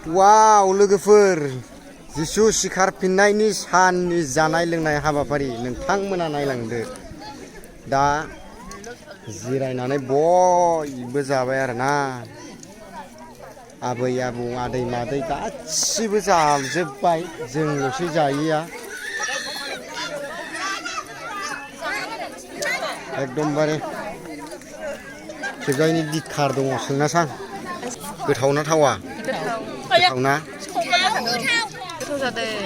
वाव लोगोफोर जिसु सिखारफिननायनि साननि जानाय लोंनाय हाबाफारि नोंथांमोना नायलांदो दा जिरायनानै बयबो जाबाय आरोना आबै आबौ आदै मादै गासिबो जाजोब्बाय जोंल'सो जायैया एकदमबारे खेबजायनि दिखार दङ सोंनासां गोथाव ना थावा गोथाव ना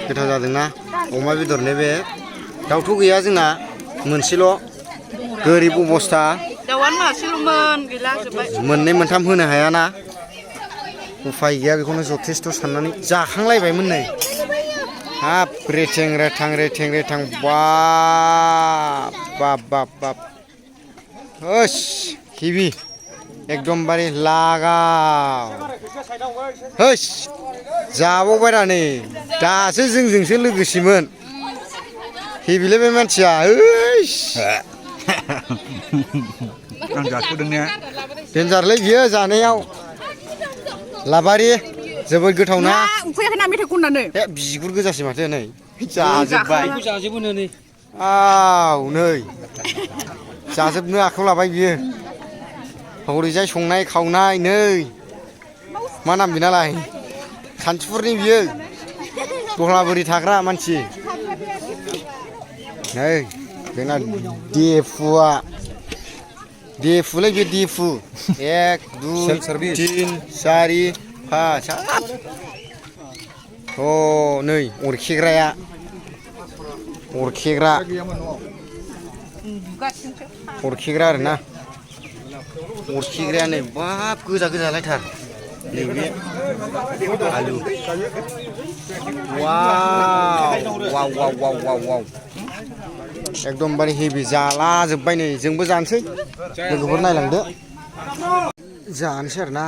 गोथाव जादोंना अमा बेदरनि बे दाउथ' गैया जोंना मोनसेल' गोरिब अबस्था दाउआनो मासेल'मोन गैला जोब्बाय मोननै मोनथाम होनो हायाना उफाय गैया बेखौनो जथेस्थ' साननानै जाखांलायबायमोन नै हाब रेथें रेथां बाब बाब बाब बाब होस हेभि एकदमबारे लागाव होस जाबावबाय दा नै दासो जोंजोंसो लोगोसेमोन हेभिलै बे मानसिया ओइस आं जाथ'दों ने देन्जारलै बियो जानायाव लाबारि जोबोद गोथाव ना उखैयाखै ना मेथाइ खननानै ए बिगुर गोजासै माथो नै जाजोब्बाय जाजोबो नै आव नै जाजोबनो आखायाव लाबाय बियो हरैजाय संनाय खावनाय नै मा नाम बिनालाय सानथिफुरनि बियो दहलाबुरि थाग्रा मानसि नै जोंना देफुलै बे देफु 1 2 3 4 5 अ नै अरखेग्रा आरोना अरखेग्राया नै बाब गोजा गोजालायथार नैबे आलु वाव एकदमबारे हेभि जाला जोब्बाय नै जोंबो जानोसै लोगोफोर नायलांदो जानोसै आरोना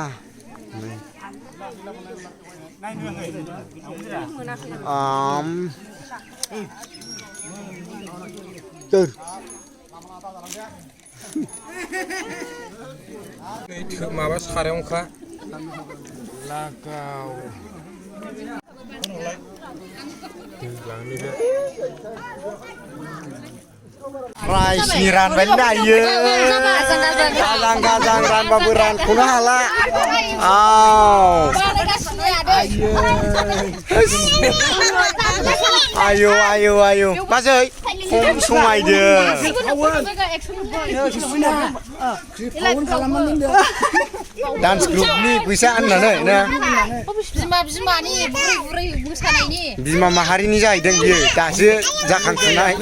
माबा सारायावनोखा लागाव राइसनि रानबाय नायो गाजां रानबाबो रानख'नो हाला आयौ बाजै खम समायदो डान्स ग्रुपनि फैसा होननानै ना बिमानि बुरै मोसानायनि बिमा माहारिनि जाहैदों बियो दासो जाखांफुनाय